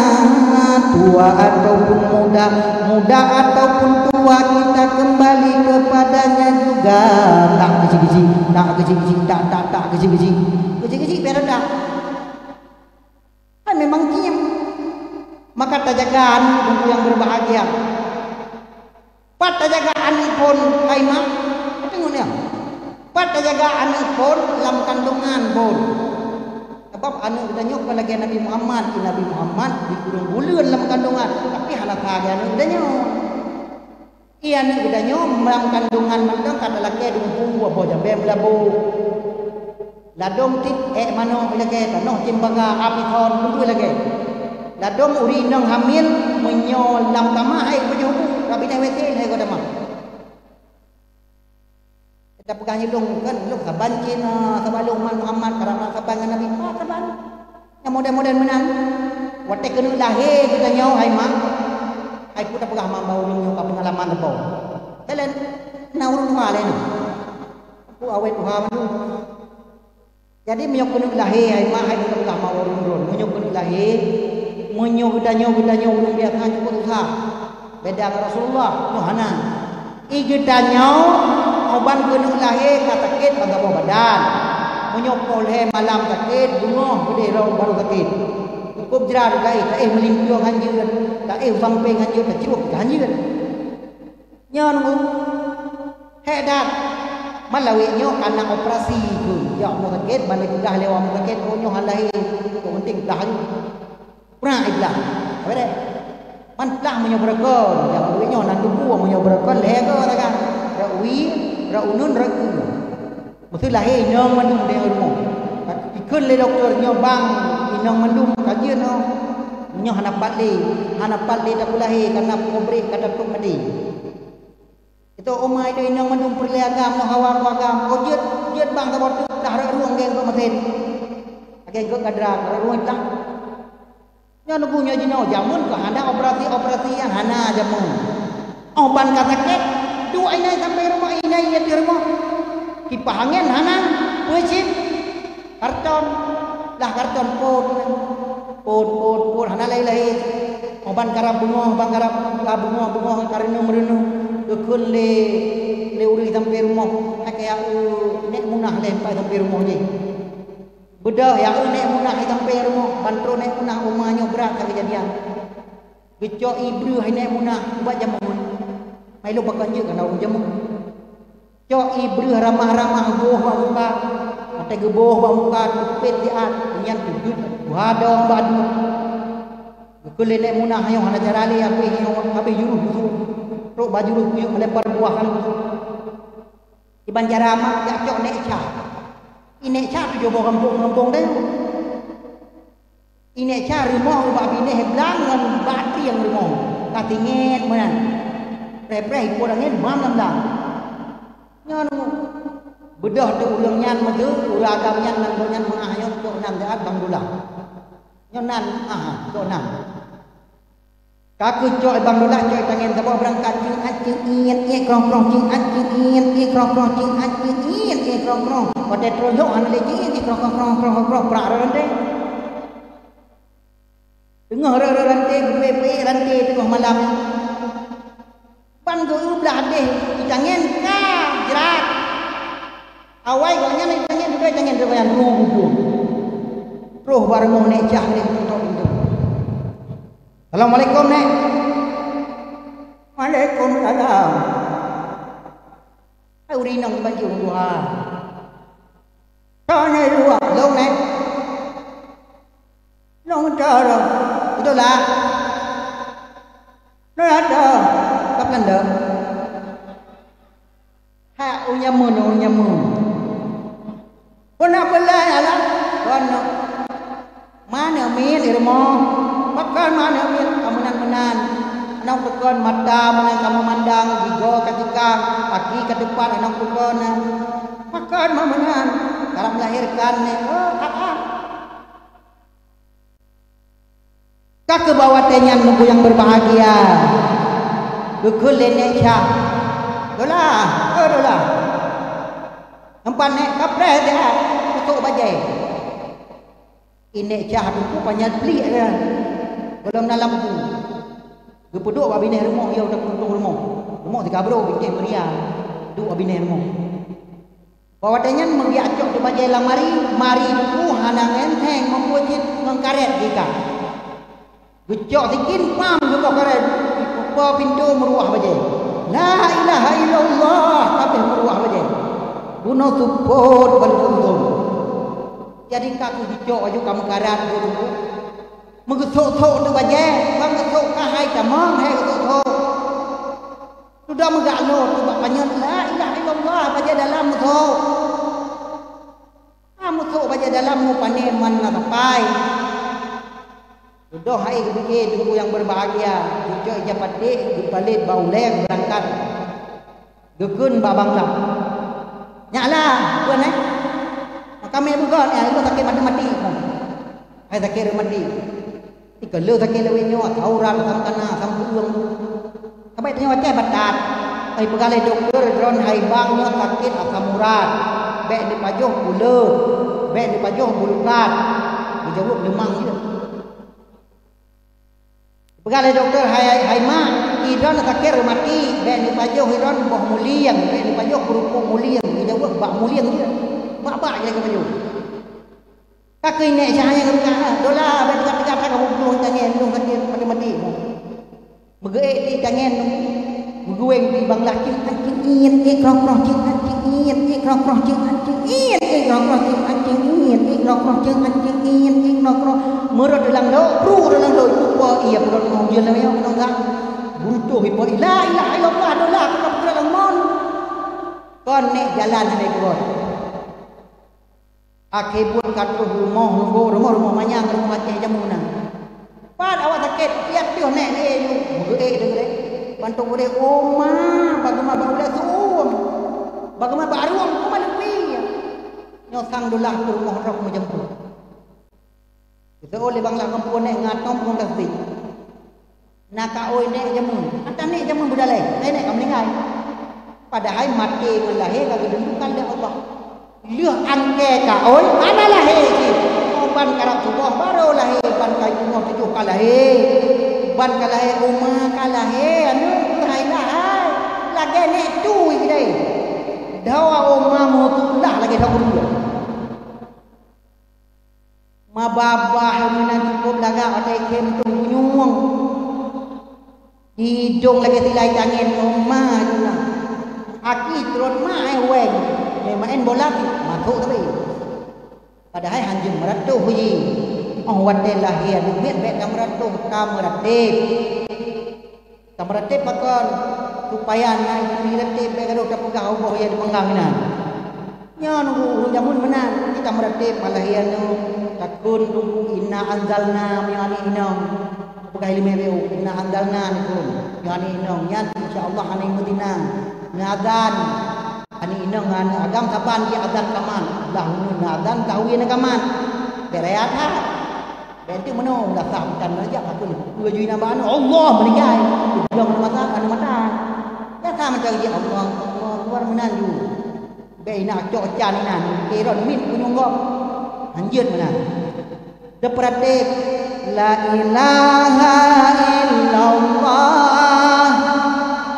tua ataupun muda, muda ataupun tua, kita kembali kepadanya juga. Tak geuchik-geuchik, tak geuchik-geuchik, tak, tak, tak geuchik-geuchik. Geuchik-geuchik biar ada. Kan memang cieb. Maka tajaga aneuk nyang berbahagia. Pat tajaga aneuk phon, hai mak? Tengok dia. Pat tajaga aneuk phon lam kandungan phon. Sebab aneuk geutanyoe kon lagèe Nabi Muhammad, di Nabi Muhammad di kureueng buleuen lam kandungan, tapi hana sagai aneuk geutanyoe. Iya, aneuk geutanyoe lam kandungan mantong ka talakée dum pu, boh jabée meulaboh. Ladom cit ék manok lagée, tanoh cembaga, api thon, beutôi lagée. Ladom ureuëng inong hamil, meunyoe lam kama hai beujeuhu, ka binéh W C hai goe tamah. Kita peugah nyoe lôn kan, lôn saban cit, ah, saban lôn umat Muhammad, karab saban ngon Nabi, ah, saban. Nyang model-model meunan. Watée keuneuk lahé geutanyoe hai mak, hai peue tapeugah mak bak ureuëng nyoe ka peungalaman leubeh. Kalian na ureuëng tuha laén. Aku awet tuha mandum. Jadi meunyoe keuneuk lahé hai mak, hai peue tapeugah mak ureuëng droen. Meunyoe keuneuk lahé, meunyoe geutanyoe, geutanyoe ureuëng biasa cukup susah. Beda ngon Rasulullah, nyoe hana. I geutanyoe, oh ban keuneuk lahé ka sakét ban saboh badan. Meunyoe poh lhée malam sakét, beungoh beudeh lom baru sakét. Cukup jra taéh, taéh meulimpioe hanjeuet, taéh u sampéng hanjeuet, tacrok hanjeuet. Nyoe nunggu. Hék that. Man lawét nyoe ka na operasi keu jak rumoh sakét, ban lé peugah lé awak rumoh sakét, oh nyoe hana lahé. Kok penting peugah laju. Prak iblah. Apa deh? Man plah meunyoe beureugon, jak lawét nyoe nan tuku meunyoe beureugon lhée go takan. Rot wie, rot uneun, rot ku. Meuseu lahé inong mandum di rumoh. Ikheun lé dokto nyoe bang inong mandum ka jeuet nyoe. Nyoe hana pat lé, hana pat lé tapeulahé karena peubrek ka tatot maté. Itu umai tu inong mandum peureulée agam, nyoe hawa ku agam. Oh jeuet, jeuet bang saboh teuk dah rot rueng geng kok maté. Geng kok kadra, rot rueng dah. Nyoe nunggu nyoe jinoe jameun keuh hana operasi-operasi nyang hana jameun. Oh ban ka sakét, duek inai sampai rumoh, inai ateueh rumoh. Kipah angén hana, peue cit? Karton, lah karton phon. Phon, phon, phon, hana lahé-lahé. Oh ban karab beungoh, ban karab, ah, beungoh, beungoh, kareuneueng-meureuneung. Geukheun lé, lé ureuëng sampai rumoh. Hai kaya, eh, nek munah lé sampai rumoh jih. Beudôh ya, eu, nek munah i sampéng rumoh, ban trok nek munah uma nyoe brat that keujadian. Geucok ié breueh nek munah ubat jameun. Mai lôn pakon jeuet kana ureuëng jameun. Cok ié breueh ramah-ramah boh bak muka. Watée geuboh bak muka, teupet siat, nyan teugeut tuha dong bak duek. Geukheun lé nek munah nyoe hana cara lé, habéh nyoe, habéh jurôh musoh. Trok bak jurôh kuyok lempar buah hana musoh. Iban cara mak jak cok nek cha. Ié nek cha tujoh boh gampông-gampông deh. Ié nek cha rumoh ubak binéh blang ngon bak trieng rumoh. Ka tingét meunan. Preh-preh ipot angén mam lam blang. Nyoe beudôh teu ureuëng nyan meudeuh, ureuëng agam nyan ngon gobnyan meuah nyoe cok nan siat bang dula. Nyoe nan, ah, cok nan. Ka keucok bang dula cok tangen saboh beurangkat cing an cing iet iet krong krong cing an cing iet iet krong krong cing an cing iet iet krong krong. Watée troh yok hana lé cing iet iet krong krong krong krong krong prak rante. Teungoh reu-reu rante geupeu-peu rante teungoh malam. Ban geu-eu blah deh itangen ka jrat. Awai gobnyan itangen dudoe itangen dudoe nyan ru bubu. Troh bak rumoh nek cah lé tutoe pintoe. Assalamualaikum, Nek. Waalaikumsalam. Hai ureuëng inong banjur dua. Tanya dua, long, Nek. Long cara. Betul lah. Long ada. Kapan dah? Hak ureuëng nyameun, ureuëng nyameun. Peunak beulai alah, kon. Mana miet di rumoh? Pakon mana miet? Ka meunan-meunan. Anong tukon mata meunan ka meumandang, gigoe ka tikang, kaki ka teupat anong tukon. Pakon ma meunan? Karab melahirkan ni. Oh, ah, ah. Ka keuh bak watée nyan meunyoe nyang beurbahagia, geukheun lé nek cah, "Dolah, oh Dolah, teumpat nek kapreh siat, peutrok bajée." Ié nek cah teungku panyat pliek dia, gohlom na lampu. Geupeuduek bak binéh rumoh, yoh teupeuruntung rumoh. Rumoh tiga broe bingkéh meuria, duek bak binéh rumoh. Bak watée nyan meubiak cok teubajée lam mari, mari teungku hana ngon seng, meupue cit ngon karet jika. Geucok sikin pam geuboh karet, po pintoe meuruwah bajée. La ilaha illallah, habéh meuruwah bajée. Bunoe seupôt ban seuleusoe. Jadi ka keuh geucok laju ka meukarat geuh teungku. Meugeusok-sok teubajée, ban geusok ka hai tamong hai geusok-sok. Udah meugak lo tu bak panyöt, "La ilaha illallah," bajèe dalam meuthok. Ah, meuthok bajèe dalam mu pané man na sapai. Dudoe hai geubiké teungku nyang berbahagia, geucok ija paték, geupalet bak ulèe beurangkat. Geukheun bak Bangla. "Nyak la, peue nyan? Maka mé beugon, eh, sakét maté-maté." Hai sakét reumatik. Ih, ka lheueh sakét lawét nyoe, asam urat, asam kana, asam beueueng. Ka bèk tanyoe Aceh batat. Ai peugah lé dokto, droen hai bang nyoe sakét asam urat. Bèk neupajoh puleuh, bèk neupajoh bulukat. Geujaweueb leumang jeuet. Peugah lé dokto, hai, hai mak, idroen sakét reumatik, bèk neupajoh idroen boh mulieng, bèk neupajoh keurupuk mulieng. Geujaweueb bak mulieng jeuet. Bak-bak jeuet geupajoh. Ka keuh nèk cahya geupeugah, "Dola, bèk teuga-teuga that kamoe bunoe tangen, lôn sakét maté-maté." Meugeuék di tangen, meugeuwéng di Bangla, "Cék ancéng iet, ék kroh-kroh, cék ancéng iet, ék kroh-kroh, cék ancéng iet, ék kroh-kroh, cék ancéng iet, ék kroh-kroh, cék ancéng iet, ék kroh-kroh." Meurot dalam lok, pru dalam lok, ibu po, iya peugot ngon ujeuen lagèe nyoe keunong gak. Beurutoh ipo, "La ilaha illallah, dola, keunoe peugot lam mon." Kon nèk jalan hana keurot. Akhé buet ka troh rumoh, rumoh, rumoh manyang, rumoh Aceh jameun na. Pat awak sakét, tiep teuh nèk lé nyoe, meugeuék deungon lé. Ban teuk udép, "Oma, bagaimana bak ulèe suem? Bagaimana bak arueng? Oma leupie." Nyoe sang deulah keu rumoh rok meujampu. Geuseuôt lé Bangla gampông nèk ngat ngon peungeuh plastik. Na kaôi nèk jameun. Ata nèk jameun beudalai, nèk ka meuninggai. Padahai maté ngon lahé ka geuteuntukan lé Allah. Lheueh angkée kaôi, hana lahé cit. Oh, ban karab suboh barô lahé, ban ka teungoh tujoh ka lahé. Ban ka lahé, oma ka lahé, aneuk keuhai lahai. Lagèe nèk tui keudéh. Dawa oma meutulah lagèe dawa ureueng. Mababah meunan cukôp lagak watèe khem tueng gunyueng. Idong lagèe silai tangen, oma juna. Aki trôn ma, eh, weng. Eh, maén bola pih masôk sabe. Padahai hanjeuet meuratoh ji. Oh, watèe lahé aneuk miet bèk ka meuratoh, ka meuratéb. Ka meuratéb pakon, supaya na istri ratéb bèk gadôh tapeugah ubak nyang dipeugah inan. Nyoe nunggu ureueng jameun meunan, kita meuratéb malah iya nyoe takheun tunggu inna anzalna meunyoe aneuk inong. Peugah ileumèe B U, inna anzalna nyoe aneuk inong nyan insya Allah hana meutina. Ngon azan, aneuk inong ngon aneuk agam saban jih azan kaman. Lah uneuen azan tahu ié na kaman. Bèk raya that. Bèk teuk meunoe, ulah sah bukan meurajak, aku ni. Dua jui nambah aneuk, Allah meuninggai. Belum ada masalah, ada masalah. Nyata macam ni, Allah, Allah, luar meunan ju. Bèk inak cok can inan, keron min kunyong gom. Hanjeut meunan. Teupeuratéb, la ilaha illallah.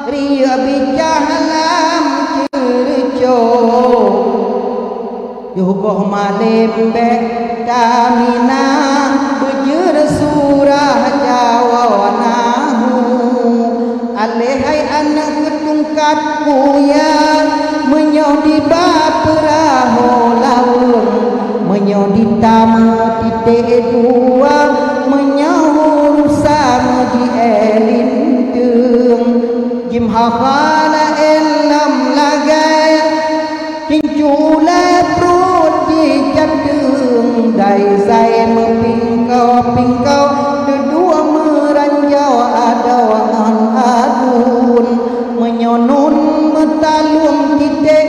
Riyeuk bicah lam ceureuco. Yoh goh malém bèk tamina beujeuet surah jawoe nahu. Aléh hai aneuk keutungkat kuya, meunyoe diba peurahô laweueng, meunyoe ditamö titék dua, meunyoe urusan jiéh linteung. Jimeuhah na ilom lagèe Cincu ulèe pruet jicateueng, dai sai meupingkau-pingkau, deuduek meuranjau adoe ngon aduen. Meunyoe nun meutaleueng titék,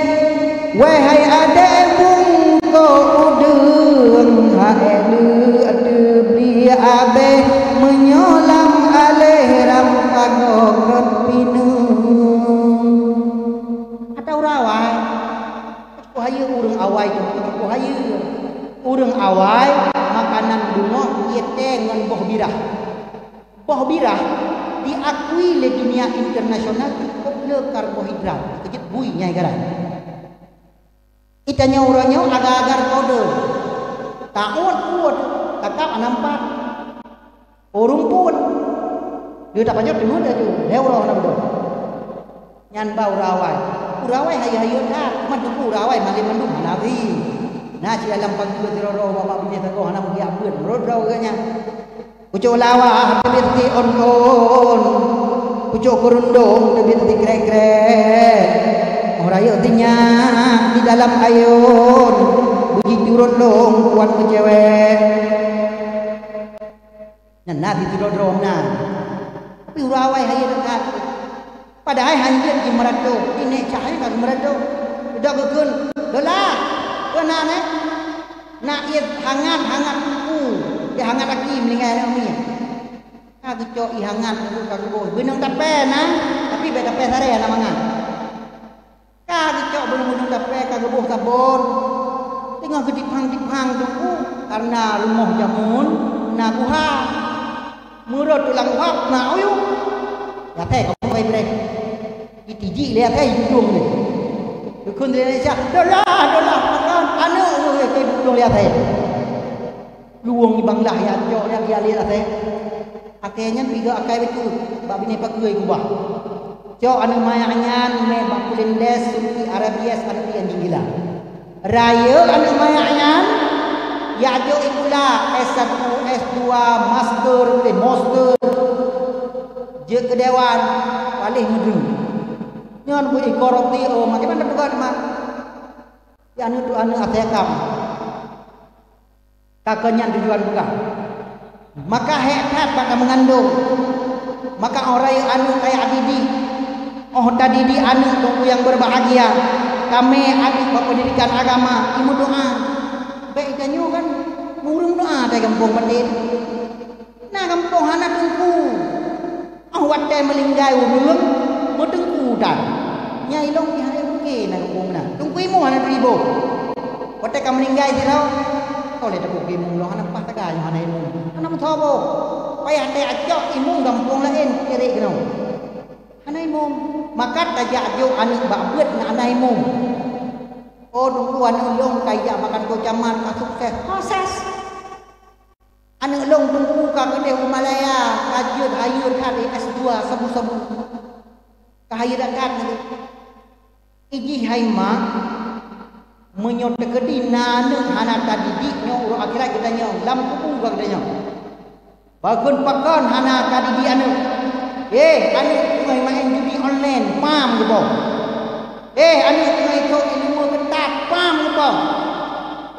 wahai adék bungkôk udeueng, hai leuek teubri abéh, meunyoe lam aléh ram pagoe keu pineung. Atau rawai. Peue hayeue ureueng awai nyoe? Peue hayeue? Ureueng awai makanan beungoh ié tée ngon boh birah. Boh birah diakui lé dunia internasional cukup le karbohidrat, keujeuet bui nyai garan. Itanyoe uroe nyoe agar-agar kode. Taôt pue, tatap anampat. Oh, rumput. Dia tak pajak tengok dah tu. Lewat orang dah betul. Nyan ba urawai. Urawai hayu-hayu dah. Cuma tu urawai malam mandum hanabi. Nah, si dalam pagi tu roro bapak bini tegoh hana pergi abut. Roro ganya. Ucok lawa habis ti on on. Pucok keurundong teubiet sikrek-krek. Oh rayeuk sinyak di dalam ayôn, beujiturot lôn kuat meucewek. Nyan na sidroe-droe meunan. Tapi ureueng awai hayeu that. Padahai hanjeuet jimeuradoh, jinék cahya ka geumeuradôh. Udah geukheun, "Dolah, peue na nyoe?" "Na ié hangat, hangat kuku, ié hangat aki meuninggai aneuk miet." Ka geucok ié hangat kuku ka geuboh. Beuneueng tapè na, tapi bèk tapè saré hana mangat. Ka geucok beuneueng-beuneueng tapè ka geuboh sabon. Teungoh geutiphang-tiphang teungku, kareuna rumoh jameun na guha. Meurot tulang guha na uyueng. Yasai ka muphom ibreh. Itijik lé yasai idong lé. Geukheun lé Indonesia, "Dolah, dolah, pakon aneuk ulôn lé idong lé yasai." Luwong i banglah ya cok ya dia lihat asai. Akhé nyan piga akai beutôi bak binéh pageue kubah. Cok aneuk manyak nyan mé bak Pulindes, Suki, Arabies, aneuk di anjing gila. Rayeuk aneuk manyak nyan ya jok i kula S satu, S dua, master, eh, master. Jeuet keu dewan, paléh meudeueng. Nyan beu i korupsi, oh, macam mana bukan mak? Ya aneuk tu aneuk asai akam. Ka keu nyan tujuan peugah. Maka hék that bak kameungandong. Maka óh rayeuk aneuk tajak didik. Óh tadidik aneuk teungku nyang berbahagia, tamé aneuk bak pendidikan agama, imeudoa. Bèk tanyoe kan ureueng doa tai gampông batin. Na gampông hana teungku. Óh watèe meuninggai ureueng, meuteungku tan. Nyang ilong pih hai mungken na gampông meunan. Teungku Imum hana teuiboh. Watèe ka meuninggai sidroe, toh lé teungku Imum lôn hana paih taga nyoe hana imum. Hana meusaboh. Payah tacok imum gampông laén kirek keunoe. Hana imum. Maka tajak jok aneuk bak beuet na hana imum. Oh, teungku aneuk lôn ka ijak makan keu camat ka sukses. Sukses. Aneuk lôn teungku ka keudeh u Malaya, ka jeuet hayeu that di S dua sabu-sabu. Ka hayeu that-that lagèe. Ijih hai mak, meunyoe teukeudi na aneuk hana tadidik nyoe uroe akhirat geutanyoe, lam kubu ka geutanyoe. Pakon-pakon hana tadidik aneuk. Eh, aneuk teungoh maén judi online, pam geuboh. Eh, aneuk teungoh ikôt ileumèe keutat, pam geuboh.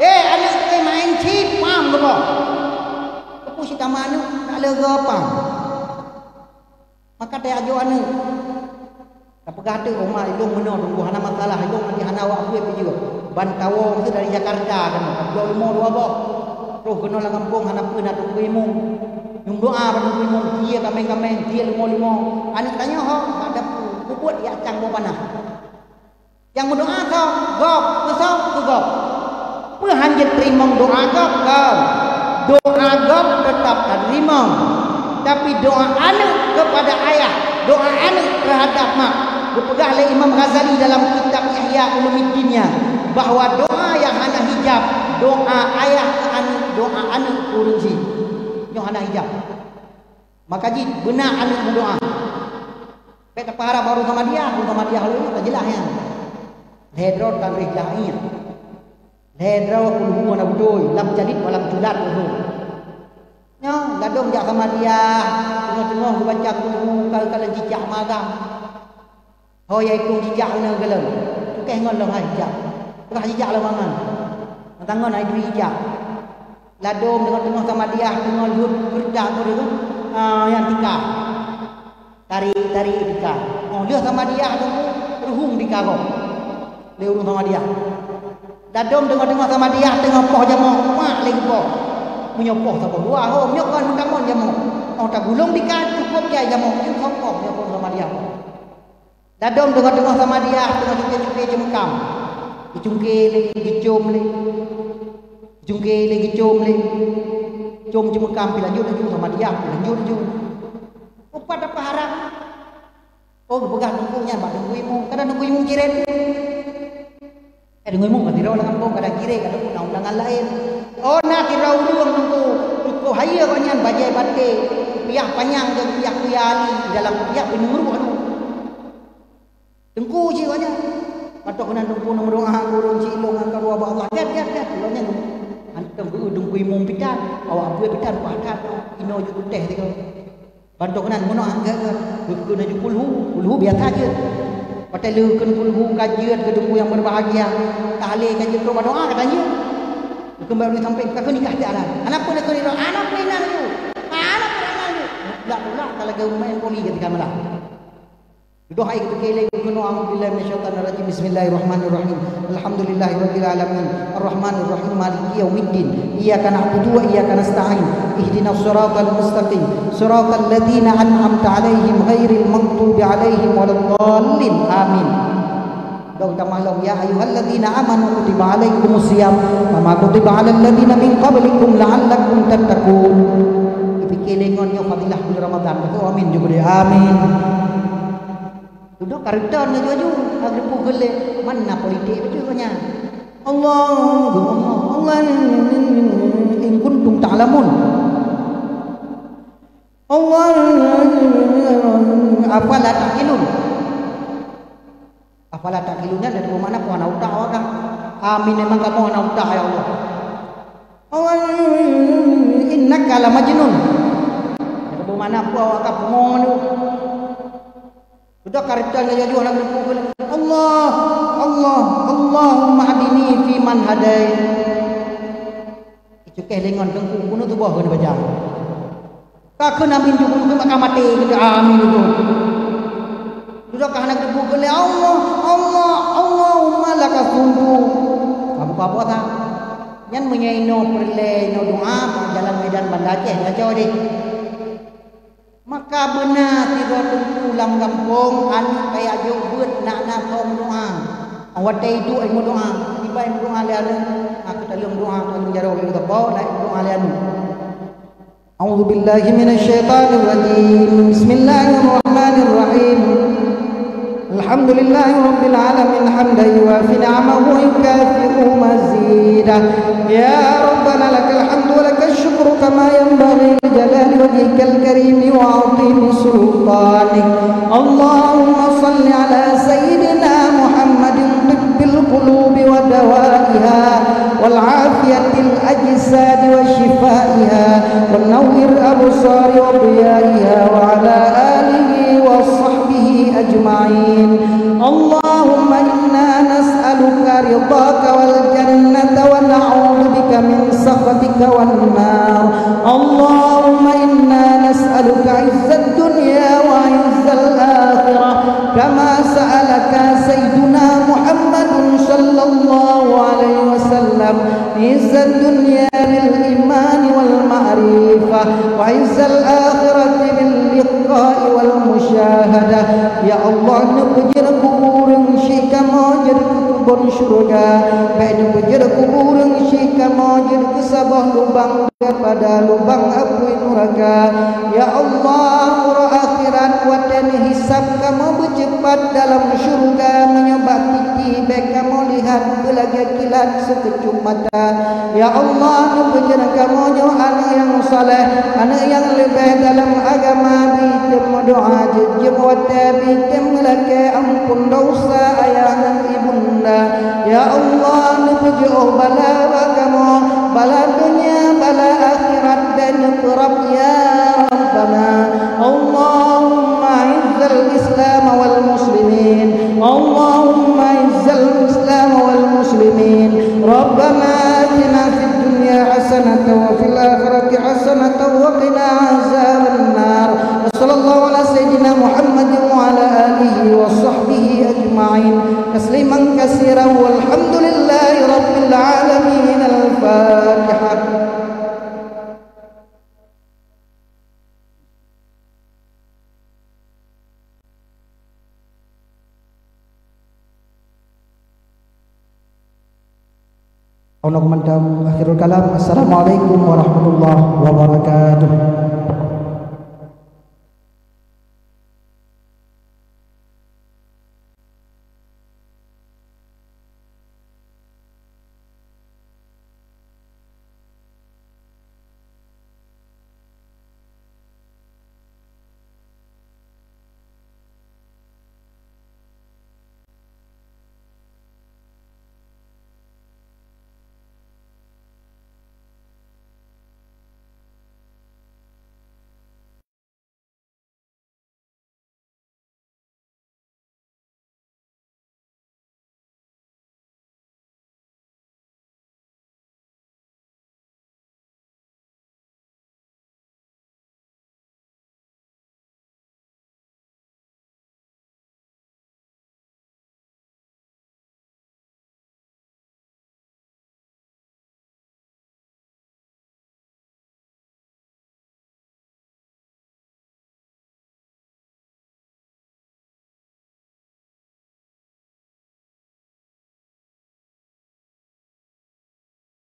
Eh, aneuk teungoh maén chip, pam geuboh. Teupeu cit tamah aneuk, tak leuga pam. Maka teuajoe aneuk. Tapeugah teuk, "Oma, ilôn meunoe teungku, hana masalah, ilôn hana awak peuet pijeue." Ban tawong teuh dari Jakarta keunoe, bloe leumo dua boh. Troh keunoe lam gampông hana peue na teungku imum. Nyum doa bak teungku imum, sie kaméng-kaméng, sie leumo-leumo. Aneuk tanyoe ho, bak dapu, peubuet jak cang boh panah. Nyang meudoa soe? Gob. Keu soe? Keu gob. Peue han jeuet teurimong doa gob? Kon. Doa gob teutap tateurimong. Tapi doa aneuk keupada ayah, doa aneuk teuhadap mak, geupeugah lé Imam Ghazali dalam kitab Ihya Ulumuddin nyan, bahwa doa nyang hana hijab, doa ayah keu aneuk, doa aneuk keu ureueng chik. Nyoe hana hijab. Maka jih beuna aneuk meudoa. Bèk tapeuharab bak ureueng Samadiyah, ureueng Samadiyah lôn nyoe ka jeulaih nyan. Lhèe droe ka lheueh jeulaih nyan. Lhèe droe Qul Hu hana beutôi, lam calit walam culat Qul Hu. Nyoe, ladôm jak Samadiyah, teungoh-teungoh geubaca Qul Hu ka, ka lheueh jijak magang. Ho ya ikung jijak ngon galon. Cukéh ngon lôn hai jijak. Peugah jijak lôn mangan. Meutangon hai duri jijak. Ladôm teungoh-teungoh Samadiyah, teungoh lheueh keureuja ngon ureueng, ah, nyang tika. Tarék, tarék tika. Oh, lheueh Samadiyah teungku, reuhung tika gob. Lé ureueng Samadiyah. Ladôm teungoh-teungoh Samadiyah teungoh poh jamoe, mak lé geupoh. Meunyoe poh saboh dua ho, meunyoe kon meutamon jamoe. Oh, tagulong tika cukôp jai jamoe, nyan soe poh, meunyoe kon Samadiyah poh. Ladôm teungoh-teungoh Samadiyah teungoh cuké-cuké jeumeukam. Geucungké lé, geucôm lé. Geucungké lé, geucôm lé. Côm jeumeukam pih lanjut laju, Samadiyah pih lanjut laju. Upat apa harap? Oh, geupeugah teungku nyan bak teungku imum. Kadang teungku imum cirét. Eh, teungku imum ka sidroe lam gampông, kadang cirét, kadang na undangan laén. Oh, na sidroe ureueng teungku. Cukôp hayeu gobnyan bajèe batèe. Piah panyang, piah kuya ali, dalam piah peunyuruh aduh. Teungku cit gobnyan. Patôh keunan teungku neumeudoa keu ureueng cit ilôn ngon karu bak Allah. Gèt, gèt, gèt. Gobnyan hantom geu teungku imum pitan. Awak beuet pitan paih that. Inoe jeuet kutéh sigoe. Ban trok keunan, meunoe angkat ke, keu-, keu laju kulhu, kulhu biasa jeuet. Watèe lheuh kheun kulhu ka jeuet keu teungku nyang berbahagia, tahlil ka jeuet, trok badoa ka tanjeuet. Keu keumbali sampé, ka kheun nikah tiara. Hana peue lé kheun, hana peue inan laju. Hana peue inan laju. Mutlak-mutlak ka lagèe umat poli ketika malam. Dudoe hai keu keuléng keunoe, a'udzubillahi minasyaitonirrajim. Bismillahirrahmanirrahim. Alhamdulillahirabbil alamin. Arrahmanirrahim. Maliki yaumiddin. Iyyaka na'budu wa iyyaka nasta'in. Ihdinas siratal mustaqim. Siratal ladzina an'amta 'alaihim ghairil maghdubi 'alaihim waladdallin. Amin. Dong tamah lom, ya ayyuhalladzina amanu kutiba 'alaikumus siyam kama kutiba 'alal ladzina min qablikum la'allakum tattaqun. Ipike lé ngon nyoe fadilah buleuen Ramadan. Beutôi amin juga deh. Amin. Dudoe kareuta ngon laju-laju, ka geupeugeulée, mana politik beutôi nyan. Allah, Allah, Allah, in kuntum ta'lamun. Allah, afala ta'qilun. Afala ta'qilun nyan dari mana pun hana utak awak kan. Amin memang kamu hana utak, ya Allah. Allah, innaka la majnun. Dari mana pun awak kan pungo tu. Sudah kareuta laju-laju aneuk muda, Allah, Allah, Allahumma hadini fi man hadait. Icukéh lengon teungku, bunoe tuboh keuneuk baca. Ka kheun amin juga, maka maté keu amin juga. Sudah ka hana geupeubuet lé Allah, Allah, Allahumma laka sumtu. Ka buka apa tak? Nyan meunyoe inoe peureulée inoe doa, jalan Medan Banda Aceh, baca deh. Maka beuna sidroe teungku lam gampông, aneuk kaya jok beuet, na-na thôn meudoa. Watée iduek meudoa, tiba meudoa lé aneuk, aku taleueng doa, taleueng jaroe lé geuba, na meudoa lé aneuk. A'udzubillahi minasyaitonirrajim. Bismillahirrahmanirrahim. Alhamdulillahi rabbil alamin, hamdan yuwafi ni'amahu wa yukafi'u mazidah. Ya Rabbana lakal hamdu wa lakal syukru kama yanbaghi li jalali wajhikal karimi wa 'azimi sultanik. Allahumma shalli ala sayyidina Muhammadin tibbil qulubi wa dawaiha wal afiyatil ajsadi wa syifaiha wa nawwir absari wa diyaiha wa ala alihi wa sahbihi ajma'in. Allahumma inna nas'aluka ridhaka wal jannata wa na'udzu bika min sakhatika wan nar. Allahumma inna nas'aluka izzad dunya wa izzal akhirah kama sa'alaka sayyiduna Muhammadun sallallahu alaihi wasallam. Izzad dunya bil imani wal ma'rifah, wa izzal akhirati bil liqa'i wal musyahadah. Ya Allah, neupeujeuet kubu ureueng syik kamoe jeuet keu keubon syeuruga, bèk neupeujeuet kubu ureueng syik kamoe jeuet keu saboh lubang daripada lubang apui nuraka. Ya Allah, uroe akhirat watèe neuhisab kamoe beuceupat dalam syeuruga, meunyoe bak titi bèk kamoe lihat beulagèe kilat sikeucup mata. Ya Allah, neupeujeuet kamoe nyoe aneuk nyang saleh, aneuk nyang leubeh dalam agama, beutem meudoa jeuet jeuet watèe, beutem meulakèe ampôn dosa ayah ngon ibunda. Ya Allah, neupeujeuet bala bak kamoe, bala dunya, bala akhirat, dan neupeurab ya Rabbana. Allahumma izzal Islam wal muslimin. Allahumma izzal Islam wal muslimin. Rabbana atina fid dunya hasanatan wa fil akhirati hasanatan wa qina azaban nar. Wa sallallahu ala sayyidina Muhammadin wa ala alihi wa sahbihi ajma'in. Tasliman katsiran walhamdulillahi rabbil alamin. Al-Fatihah. Ono mantong akhirul kalam. Assalamualaikum warahmatullahi wabarakatuh.